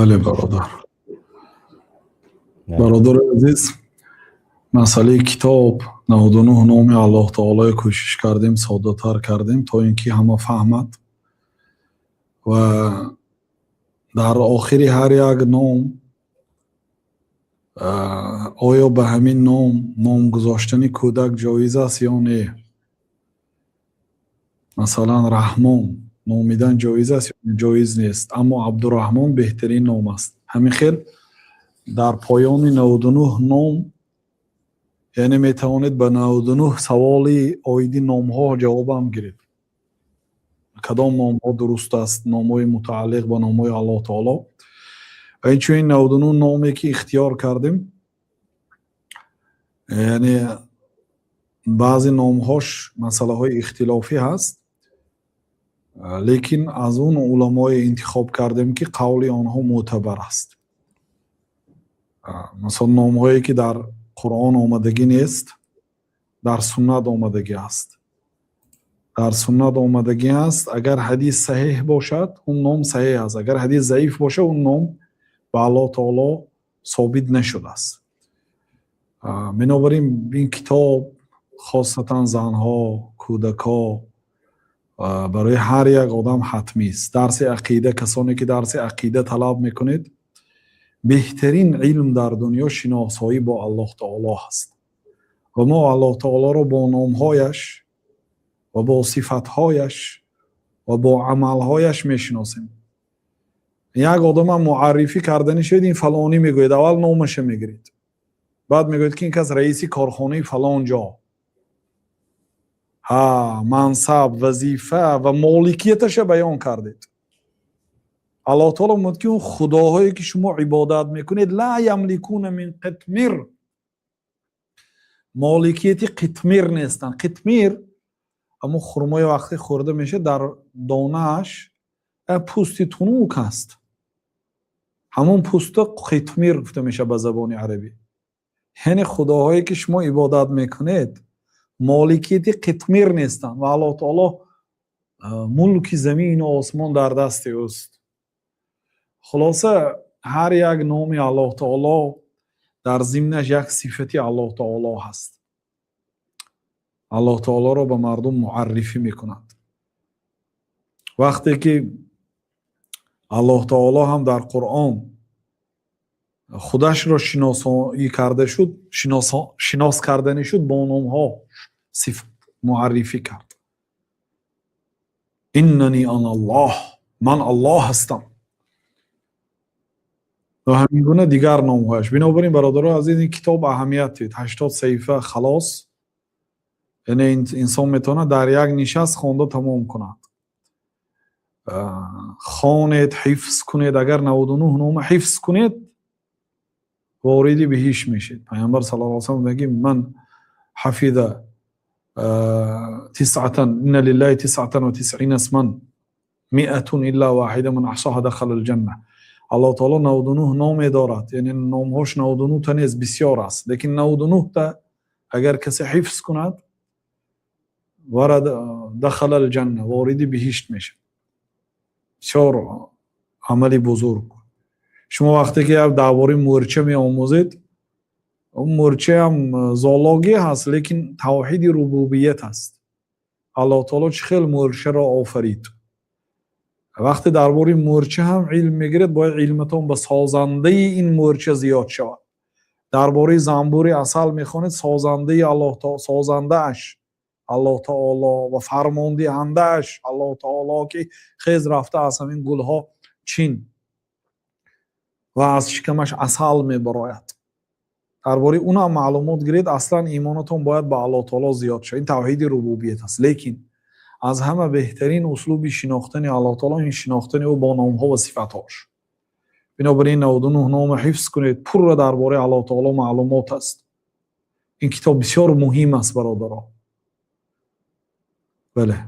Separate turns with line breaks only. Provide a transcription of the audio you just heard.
Бале, бародар. Бародари азиз, масъалаи китоб, 99 номи Аллоҳ таолое кӯшиш кардем, соддатар кардем, то ин ки ҳама фаҳмад. Ва дар охири ҳар як ном, оё ба ҳамин ном ном гузоштани кӯдак ҷоиз аст ё не, масалан, Раҳмон номидан ҷоиз аст ё ҷоиз нест, аммо Абдураҳмон беҳтарин ном аст. Ҳамин хел дар поёни 99 ном, яъне метавонед ба 99 саволи оиди номҳо ҷавобам гиред: кадом номҳо дуруст аст, номҳои мутааллиқ ба номҳои Аллоҳ таоло. Ва инчунин 99 номе ки ихтиёр кардем, яъне баъзе номҳош масъалаҳои ихтилофӣ ҳаст, лекин аз он уламое интихоб кардем, ки қавли онҳо мӯътабар аст. Масалан, номҳое ки дар Қуръон омадагӣ нест, дар суннат омадагӣ аст. Дар суннат омадагӣ аст, агар ҳадис саҳеҳ бошад, он ном саҳеҳ аст, агар ҳадис заиф бошад, он ном ба Аллоҳ таоло собит нашудааст. Бинобар ин ин китоб хосатан занҳо, кӯдакҳо, барои ҳар як одам ҳатмист. Дарси ақида, касоне ки дарси ақида талаб мекунед, беҳтарин илм дар дунё шиносоӣ бо Аллоҳ таоло ҳаст. Ва мо Аллоҳ таолоро бо номҳояш ва бо сифатҳояш ва бо амалҳояш мешиносем. Як одамам муаррифӣ карданӣ шуд, ин фалонӣ мегӯяд, аввал номаша мегиред, баъд мегӯяд, ки ин кас раиси корхонаи фалон ҷо, ҳа, мансаб, вазифа ва моликияташа баён кардед. Аллоҳ таоло мегӯяд, ки он худоҳое ки шумо ибодат мекунед, لا يملكون من قطمير, моликияти қитмир нестанд. Қитмир ҳамун хурмои вақте хӯрда мешавад, дар донааш пӯсти тунук аст, ҳамун пӯста қитмир гуфта мешавад ба забони арабӣ. Яъне худоҳое ки шумо ибодат мекунед, моликияти қитмир нестанд. Ва Аллоҳ таоло мулки замину осмон дар дасти ӯст. Хулоса, ҳар як номи Аллоҳ таоло дар зимнаш як сифати Аллоҳ таоло ҳаст, Аллоҳ таолоро ба мардум муаррифӣ мекунад. Вақте ки Аллоҳ таоло ҳам дар Қуръон худашро шиносоӣ карда шуд, шинос карданӣ шуд, бо номҳо муаррифӣ кард: إنني أنا الله, ман Аллоҳ ҳастам, ва ҳамин гуна дигар номҳояш. Бинобар ин, бародарои азиз, ин китоб аҳамият дид, 80 саҳифа, халос. Яъне инсон метавонад дар як нишаст хонда тамом кунад. Хонед, ҳифз кунед. Агар 99 нома ҳифз кунед, вориди биҳишт мешед. Пайғамбар صلى الله عليه وسلم мегӯяд: من حفظ تسعة، إن لله 99 اسما، 100 إلا واحدة، من أحصاها دخل الجنة. Аллоҳ таоло 99 номе дорад, яъне номҳош 99 та нест, бисёр аст, лекин 99 та агар касе ҳифз кунад, ворад دخل الجنة, вориди биҳишт мешавад. Бисёр амали бузург. Шумо вақте ки дар бораи мӯрча меомӯзед, мӯрчаам зоология ҳаст, лекин тавҳиди рубубият аст. Аллоҳ таоло чӣ хел мӯрчаро офарид? Вақте дар бораи мӯрча ҳам илм мегиред, бояд илматон ба созандаи ин мӯрча зиёд шавад. Дар бораи занбури асал мехонед, созандаи Аллоҳ, созандааш Аллоҳ таоло ва фармондиҳандааш Аллоҳ таоло, ки хез, рафта аз ҳамин гулҳо чин ва аз шикамаш асал мебарояд. Дар бораи унам маълумот гиред. Аслан имонатон бояд ба Аллоҳ таоло зиёд шавад. Ин тавҳиди рубубият аст. Лекин аз ҳама беҳтарин услуби шинохтани Аллоҳ таоло ин шинохтани ӯ бо номҳо ва сифатҳош. Бинобар ин 99 нома ҳифз кунед, пурра дар бораи Аллоҳ таоло маълумот аст. Ин китоб бисёр муҳим аст, бародаро. Бале.